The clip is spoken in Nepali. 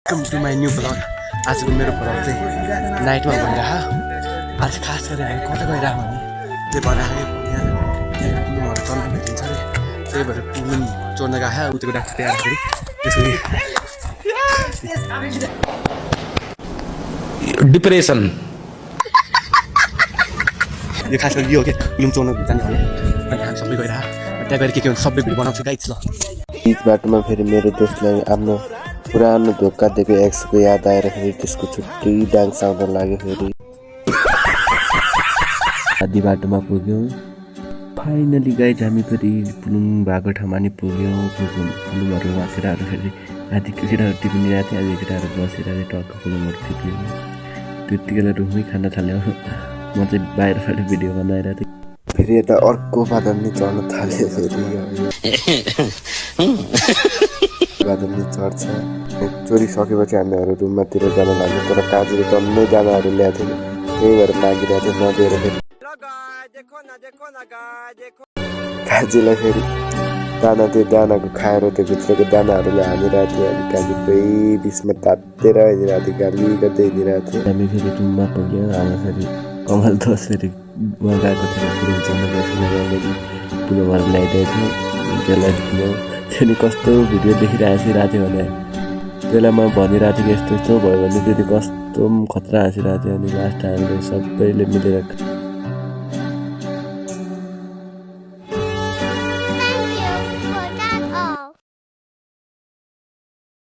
Welcome to my new blog. आजको मेरो ब्लग चाहिँ नाइटमा भइरह। आज खास गरी हामी कता गइरह भने त्यही भएर यहाँ पुलुमहरू चल्न भेटिन्छ अरे, त्यही भएर पुलुम चोर्न गएको उतिको डाक्टर त्यहाँ फेरि त्यसको डिप्रेसन यो खास गरी यो के पुलुम चोर्न जाने भने अनि हामी सबै गइरह त्यहाँ गएर के हुन्छ सबै भिडियो बनाउँछु गाइज। ल बिच बाटोमा फेरि मेरो दोस्तलाई आफ्नो पुरानो धोका दिएको एक्सको याद आएर फेरि त्यसको छुट्टै डान्स आउन लाग्यो। फेरि आधी बाटोमा पुग्यौँ फाइनली गाइज। हामी फेरि पुलुङ भएको ठाउँमा नि पुग्यौँ। पुलुङहरू केटाहरू फेरि आधी केटाहरू टिपिरहेको थियो, आधी केटाहरू बसिरहेको थियो टक्क पुलुङहरू टिप्यौँ। त्यतिखेर रुममै खाना थाल्यो। म चाहिँ बाहिरबाट भिडियो बनाइरहेको थिएँ। फेरि यता अर्को बादल नि चढ्न थाल्यो। फेरि बादल नि चढ्छ। चोरिसकेपछि हामीहरू रुममातिर जान लाग्यो, तर काजीले टन्नै दानाहरू ल्याएको थियो, त्यही भएर मागिरहेको थियो नदिएर। फेरि काजीलाई फेरि त्यो दानाको खाएर त्यो भित्रको दानाहरूले हानिरहेको थियो। अनि काजी पुरै बिचमा तातेर हिँडिरहेको थियो, गाली गर्दै हिँडिरहेको थियो। हामी फेरि रुममा पुग्यो। हाम्रो फेरि कमल दोष फेरि उहाँ गएको थियो पुलुङ चढ्न पुलुङहरू ल्याइदिएछ। त्यसलाई त्यहाँदेखि कस्तो भिडियो देखिरहेको हाँसिरहेको थियो भने त्यसलाई म भनिरहेको थिएँ कि यस्तो यस्तो भयो भने त्यति कस्तो खतरा हाँसिरहेको थियो। अनि लास्ट हामीले सबैले मिलेर